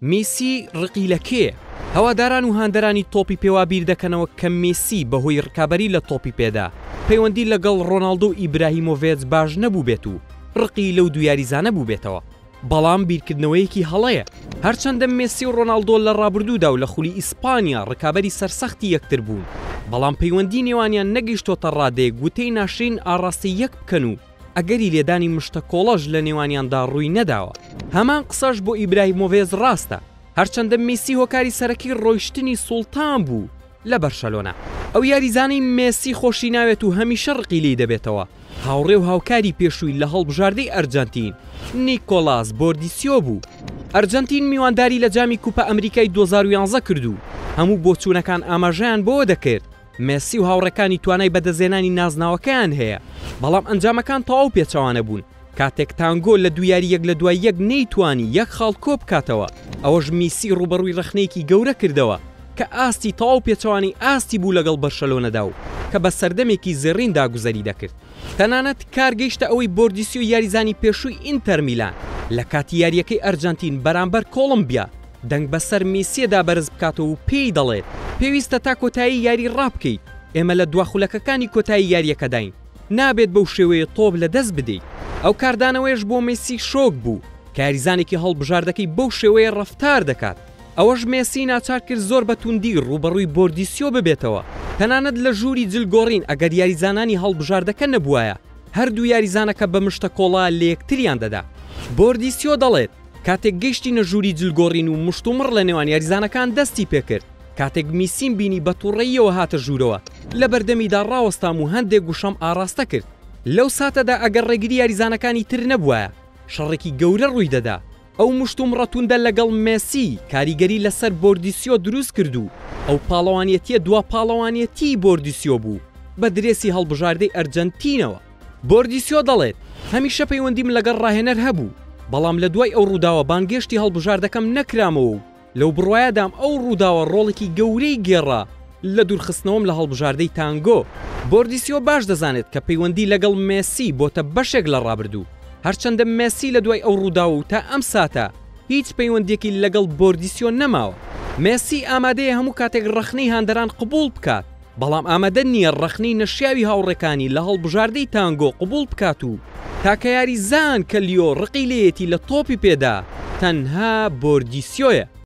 مێسی ڕقی لە کێیە؟ هەواداران و هاندەرانی تۆپی پێ وا بیر دەکەنەوە کە مێسی بەهۆی ڕکابەری لە تۆپی پێدا پەیوەندی لەگەڵ ڕۆناڵدۆ و ئیبراهیمۆڤێچ باش نەبووبێت و ڕقی لەو دوو یاریزانە بووبێتەوە، بەڵام بیرکردنەوەیەکی هەڵەیە. هەرچەندە مێسی و ڕۆناڵدۆ لە ڕابردوودا و لە خولی ئیسپانیا ڕکابەری سەرسەختی یەکتر بوون، بەڵام پەیوەندی نێوانیان نەگەیشتۆتە ڕادەیەک وتەی ناشرین ئاڕاستەی یەک بکەن و ئەگەری لێدانی مشتەکۆڵەش لە نێوانیاندا ڕووی نەداوە. هەمان قسەش بۆ ئیبراهیمۆڤێز ڕاستە، هەرچەندە مێسی هۆکاری سەرەکی ڕۆیشتنی سوڵتان بوو لە بەرشەلۆنە. ئەو یاریزانەی مێسی خۆشی ناوێت و هەمیشە ڕقی لێی دەبێتەوە، هاوڕێ و هاوکاری پێشووی لە هەڵبژاردەی ئەرجەنتین، نیکۆلاس بۆردیسیۆ بوو. ئەرجەنتین میوانداری لە جامی کوپا ئەمریکای 2011 کرد و هەموو بۆچوونەکان ئاماژەیان بەوە دەکرد مێسی و هاوڕێکانی توانای بەدەستهێنانی نازناوەکەیان هەیە، بەڵام ئەنجامەکان تەواو پێچەوانە بوون، کاتێک تانگۆ لە دوو یاری یەک لە دوای یەک نەیتوانی یەک خاڵ کۆبکاتەوە، ئەوەش میسی ڕووبەڕووی ڕەخنەیەکی گەورە کردەوە کە ئاستی تەواو پێچەوانەی ئاستی بوو لەگەڵ بەرشەلۆنەدا و کە بە سەردەمێکی زێڕیندا گوزەری دەکرد. تەنانەت کار گەیشتە ئەوەی بۆردیسیۆ یاریزانی پێشووی ئینتەر میلان لە کاتی یارییەکەی ئەرجەنتین بەرامبەر کۆڵۆمبیا دەنگ بەسەر میسیدا بەرز بکاتەوە و پێی دەڵێت پێویستە تا کۆتایی یاری ڕابکەیت، ئێمە لە دوا خولەکەکانی کۆتایی یارییەکەداین، نابێت بەو شێوەیە تۆپ لەدەست بدەیت. ئەو کاردانەوەیەش بۆ مێسی شۆک بوو کە یاریزانێکی هەڵبژاردەکەی بەو شێوەیە ڕەفتار دەکات. ئەوەش مێسی ناچار کرد زۆر بە توندی ڕووبەڕووی بۆردیسیۆ ببێتەوە، تەنانەت لە ژووری جلگۆڕین ئەگەر یاریزانانی هەڵبژاردەکە نەبووایە، هەردوو یاریزانەکە بە مشتەکۆڵا لەیەکتریان دەدا. بۆردیسیۆ دەڵێت، کاتێک گەیشتینە ژووری جلگۆڕین و مشتومڕ لە نێوان یاریزانەکان دەستی پێکرد، کاتێک میسیم بینی بە توڕەییەوە هاتە ژوورەوە، لە بەردەمیدا ڕاوەستام و هەندێک وشەم ئاڕاستە کرد. لەو ساتەدا ئەگەر ڕێگری یاریزانەکانی تر نەبووایە، شەڕێکی گەورە ڕوویدەدا. ئەو مشتومڕە توندە لەگەڵ مێسی کاریگەری لەسەر بۆردیسیۆ دروستکرد و ئەو پاڵەوانیەتییە دوا پاڵەوانیەتیی بۆردیسیۆ بوو بە درێسی هەڵبژاردەی ئەرجەنتینەوە. بۆردیسیۆ دەڵێت، هەمیشە پەیوەندیم لەگەڵ ڕاهێنەر هەبوو، بەڵام لە دوای ئەو ڕووداوە بانگێشتی هەڵبژاردەکەم نەکرامەوە و لەو بڕوایەدام ئەو ڕووداوە ڕۆڵێکی گەورەی گێڕا لە دوورخستنەوەم لە هەڵبژاردەی تانگۆ. بۆردیسیۆ باش دەزانێت کە پەیوەندی لەگەڵ مێسی بۆتە بەشێک لە ڕابردوو، هەرچەندە مێسی لە دوای ئەو ڕووداوە و تا ئەم ساتە هیچ پەیوەندییەکی لەگەڵ بۆردیسیۆ نەماوە. مێسی ئامادەیە هەموو کاتێک ڕەخنەی هاندەران قبوڵ بکات، بەڵام ئامادە نییە ڕەخنەی نەشیاوی هاوڕێکانی لە هەڵبژاردەی تانگۆ قبوڵ بکات و تاکە یاریزان کە لیۆ ڕقی لێیەتی لە تۆپی پێدا تەنها بۆردیسیۆیە.